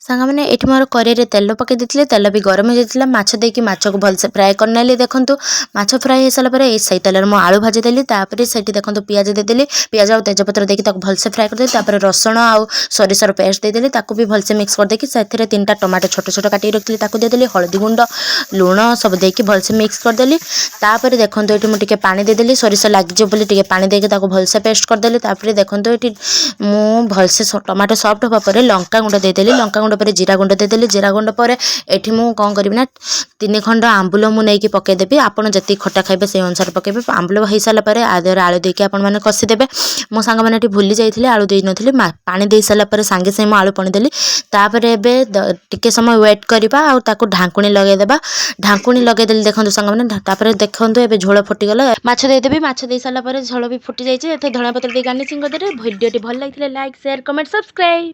ସାଙ୍ଗମାନେ, ଏଠି ମୋର କରେଇରେ ତେଲ ପକାଇ ଦେଇଥିଲି। ତେଲ ବି ଗରମ ହେଇଯାଇଥିଲା। ମାଛ ଦେଇକି ମାଛକୁ ଭଲସେ ଫ୍ରାଏ କରିନେଲି। ଦେଖନ୍ତୁ, ମାଛ ଫ୍ରାଏ ହେଇସାରିଲା ପରେ ଏଇ ସେଇ ତେଲରେ ମୁଁ ଆଳୁ ଭାଜିଦେଲି। ତାପରେ ସେଇଠି ଦେଖନ୍ତୁ, ପିଆଜ ଦେଇଦେଲି। ପିଆଜ ଆଉ ତେଜପତ୍ର ଦେଇକି ତାକୁ ଭଲସେ ଫ୍ରାଏ କରିଦେଲି। ତାପରେ ରସୁଣ ଆଉ ସୋରିଷର ପେଷ୍ଟ ଦେଇଦେଲି। ତାକୁ ବି ଭଲସେ ମିକ୍ସ କରିଦେଇକି ସେଥିରେ ତିନିଟା ଟମାଟୋ ଛୋଟ ଛୋଟ କାଟିକି ରଖିଥିଲି, ତାକୁ ଦେଇଦେଲି। ହଳଦୀ ଗୁଣ୍ଡ, ଲୁଣ ସବୁ ଦେଇକି ଭଲସେ ମିକ୍ସ କରିଦେଲି। ତାପରେ ଦେଖନ୍ତୁ, ଏଠି ମୁଁ ଟିକେ ପାଣି ଦେଇଦେଲି। ସୋରିଷ ଲାଗିଯିବ ବୋଲି ଟିକେ ପାଣି ଦେଇକି ତାକୁ ଭଲସେ ପେଷ୍ଟ କରିଦେଲି। ତାପରେ ଦେଖନ୍ତୁ, ଏଠି ମୁଁ ଭଲସେ ଟମାଟୋ ସଫ୍ଟ ହେବା ପରେ ଲଙ୍କା ଗୁଣ୍ଡ ଦେଇଦେଲି। ଲଙ୍କା ଗୁଣ୍ଡ ପରେ ଜିରା ଗୁଣ୍ଡ ଦେଇଦେଲି। ଜିରା ଗୁଣ୍ଡ ପରେ ଏଠି ମୁଁ କ'ଣ କରିବି ନା, ତିନି ଖଣ୍ଡ ଆମ୍ବୁଲ ମୁଁ ନେଇକି ପକାଇଦେବି। ଆପଣ ଯେତିକି ଖଟା ଖାଇବେ, ସେଇ ଅନୁସାରେ ପକାଇବେ। ଆମ୍ବୁଲ ହେଇସାରିଲା ପରେ ଆ ଦେହରେ ଆଳୁ ଦେଇକି ଆପଣମାନେ କଷିଦେବେ। ମୋ ସାଙ୍ଗମାନେ ଏଠି ଭୁଲି ଯାଇଥିଲେ, ଆଳୁ ଦେଇନଥିଲି। ପାଣି ଦେଇସାରିଲା ପରେ ସାଙ୍ଗେ ସାଙ୍ଗେ ମୁଁ ଆଳୁ ପାଣି ଦେଲି। ତାପରେ ଏବେ ଟିକେ ସମୟ ୱେଟ୍ କରିବା ଆଉ ତାକୁ ଢାଙ୍କୁଣୀ ଲଗାଇଦେବା। ଢାଙ୍କୁଣୀ ଲଗାଇଦେଲି, ଦେଖନ୍ତୁ ସାଙ୍ଗମାନେ। ତାପରେ ଦେଖନ୍ତୁ, ଏବେ ଝୋଳ ଫୁଟିଗଲା, ମାଛ ଦେଇଦେବି। ମାଛ ଦେଇସାରିଲା ପରେ ଝୋଳ ବି ଫୁଟି ଯାଇଛି। ଏଥିରେ ଧଣିଆ ପତ୍ର ଦେଇ ଗାର୍ନିସିଂ କରିଦେବେ। ଭିଡ଼ିଓଟି ଭଲ ଲାଗିଥିଲେ ଲାଇକ୍, ସେୟାର, କମେଣ୍ଟ, ସବସ୍କ୍ରାଇବ୍।